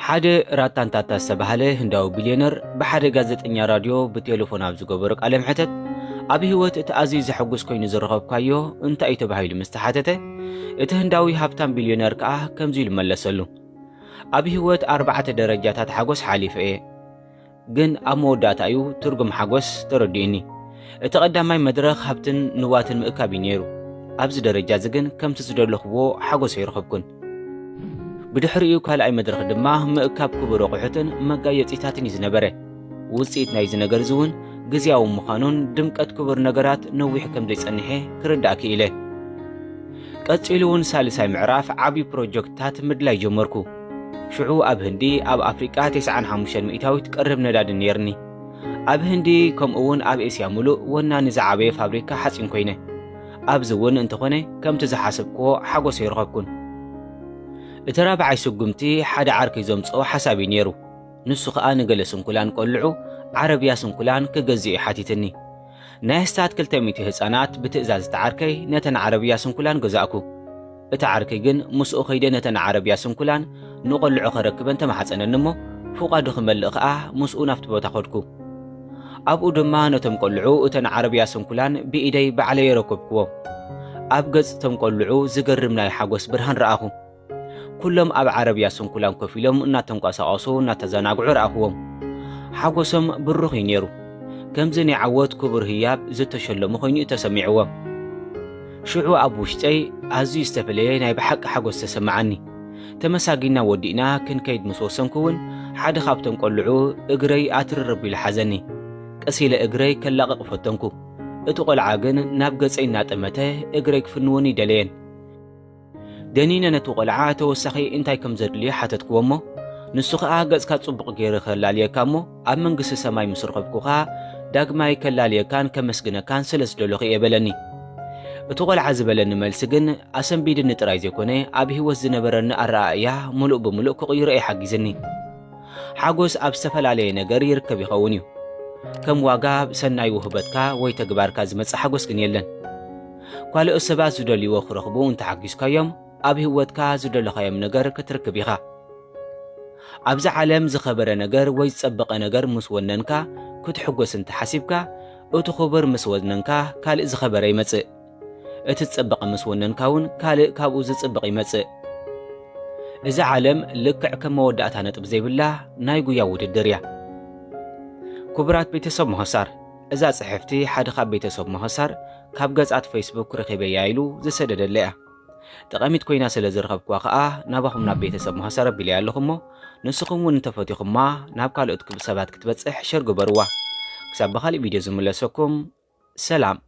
ሓደ ራታን ታታ ዝተባህለ ህንዳዊ ቢልዮነር ብሓደ ጋዜጠኛ ራድዮ ብቴሌፎን ኣብ ዝገበሮ ቃለ መሕተት፣ ኣብ ህይወት እቲ ኣዝዩ ዘሐጉስ ኮይኑ ዝረኸብካዮ እንታይ እዩ ተባሂሉ ምስ ተሓተተ፣ እቲ ህንዳዊ ሃብታም ቢልዮነር ከኣ ከምዚ ኢሉ መለሰሉ። ኣብ ህይወት ኣርባዕተ ደረጃታት ሓጎስ ሓሊፈ እየ፣ ግን ኣብ መወዳእታ እዩ ትርጉም ሓጎስ ተረዲኡኒ። እቲ ቀዳማይ መድረኽ ሃብትን ንዋትን ምእካብ እዩ ነይሩ። ኣብዚ ደረጃ እዚ ግን ከምቲ ዝደለኽዎ ሓጎስ ኣይረኸብኩን። ብድሕሪኡ ካልኣይ መድረኽ ድማ ምእካብ ክቡር ኣቑሑትን መጋየጺታትን እዩ ዝነበረ። ውጽኢት ናይዚ ነገር እዚ እውን ግዝያዊ ምዃኑን ድምቀት ክቡር ነገራት ነዊሕ ከም ዘይጸንሐ ክርዳእ ክኢለ። ቀጺሉ እውን ሳልሳይ ምዕራፍ ዓቢ ፕሮጀክትታት ምድላይ ጀመርኩ። ሽዑ ኣብ ህንዲ ኣብ ኣፍሪቃ ተስዓን ሓሙሽተን ሚእታዊት ቀርብ ነዳዲ ነይርኒ። ኣብ ህንዲ ከምኡ እውን ኣብ ኤስያ ምሉእ ወናኒ ዝዓበየ ፋብሪካ ሓጺን ኮይነ። ኣብዚ እውን እንተኾነ ከምቲ ዝሓሰብክዎ ሓጎስ ኣይረኸብኩን። እቲ ራብዓይ ስጉምቲ ሓደ ዓርከይ ዘምጽኦ ሓሳብ እዩ ነይሩ። ንሱ ኸኣ ንገለ ስንኩላን ቆልዑ ዓረብያ ስንኩላን ክገዝእ እዩ ሓቲትኒ። ናይ ኣስታት ክልተ ሚእቲ ህጻናት ብትእዛዝ እቲ ዓርከይ ነተን ዓረብያ ስንኩላን ገዛእኩ። እቲ ዓርከይ ግን ምስኡ ከይደ ነተን ዓረብያ ስንኩላን ንቆልዑ ከረክበን ተማሕጸነኒ እሞ ፍቓዱ ክመልእ ኸኣ ምስኡ ናብቲ ቦታ ኸድኩ። ኣብኡ ድማ ነቶም ቆልዑ እተን ዓረብያ ስንኩላን ብኢደይ ባዕለይ የረከብክዎም። ኣብ ገጽ እቶም ቆልዑ ዝገርም ናይ ሓጎስ ብርሃን ረኣኹ። ኩሎም ኣብ ዓረብያ ስንኩላን ኮፍ ኢሎም እናተንቀሳቐሱ እናተዘናግዑ ረኣኽዎም። ሓጎሶም ብሩኽ እዩ ነይሩ። ከምዚ ናይ ዓወት ክቡር ህያብ ዝተሸለሙ ኮይኑ እዩ ተሰሚዕዎም። ሽዑ ኣብ ውሽጠይ ኣዝዩ ዝተፈለየ ናይ ብሓቂ ሓጎስ ተሰማዓኒ። ተመሳጊና ወዲእና ክንከይድ ምስ ወሰንኩ እውን ሓደ ካብቶም ቆልዑ እግረይ ኣትርር ኣቢሉ ሓዘኒ። ቀስ ኢለ እግረይ ከላቕቕ ፈተንኩ። እቲ ቆልዓ ግን ናብ ገጸይ እናጠመተ እግረይ ክፍንወኒ ደለየን። ደኒነ ነቲ ቆልዓ ተወሳኺ እንታይ ከም ዘድልዮ ሓተትክዎ እሞ፣ ንሱ ኸኣ ገጽካ ጽቡቕ ገይረ ከላልየካ እሞ፣ ኣብ መንግስቲ ሰማይ ምስ ረኸብኩኻ ዳግማይ ከላልየካን ከመስግነካን ስለ ዝደለኹ እየ በለኒ። እቲ ቆልዓ ዝበለኒ መልሲ ግን ኣሰንቢድኒ ጥራይ ዘይኮነ፣ ኣብ ህይወት ዝነበረኒ ኣረኣእያ ምሉእ ብምሉእ ክቕይሮ እዩ ሓጊዝኒ። ሓጎስ ኣብ ዝተፈላለየ ነገር ይርከብ ይኸውን እዩ። ከም ዋጋ ሰናይ ውህበትካ ወይ ተግባርካ ዝመጽእ ሓጎስ ግን የለን። ካልኦት ሰባት ዝደልይዎ ክረኽቡ እንተሓጊዝካዮም፣ ኣብ ህይወትካ ዝደለኻዮም ነገር ክትርክብ ኢኻ። ኣብዚ ዓለም ዝኸበረ ነገር ወይ ዝጸበቐ ነገር ምስ ወነንካ ክትሕጎስ እንተሓሲብካ፣ እቲ ክቡር ምስ ወነንካ ካልእ ዝኸበረ ይመጽእ። እቲ ዝጸበቐ ምስ ወነንካ እውን ካልእ ካብኡ ዝጽብቕ ይመጽእ። እዛ ዓለም ልክዕ ከም መወዳእታ ነጥቢ ዘይብላ ናይ ጉያ ውድድር እያ። ክቡራት ቤተሰብ ምህሳር፣ እዛ ጽሕፍቲ ሓደ ካብ ቤተሰብ ምህሳር ካብ ገጻት ፌስቡክ ረኺበያ ኢሉ ዝሰደደለይ እያ። ጠቓሚት ኮይና ስለ ዝረኸብኩዋ ኸኣ ናባኹም ናብ ቤተሰብ ምህሳር ኣቢለያ ኣለኹ እሞ፣ ንስኹም እውን እንተፈቲኹማ ናብ ካልኦት ክብ-፣ ሰባት ክትበጽሕ ሸር ግበርዋ። ክሳብ ብኻልእ ቪድዮ ዝምለሰኩም፣ ሰላም።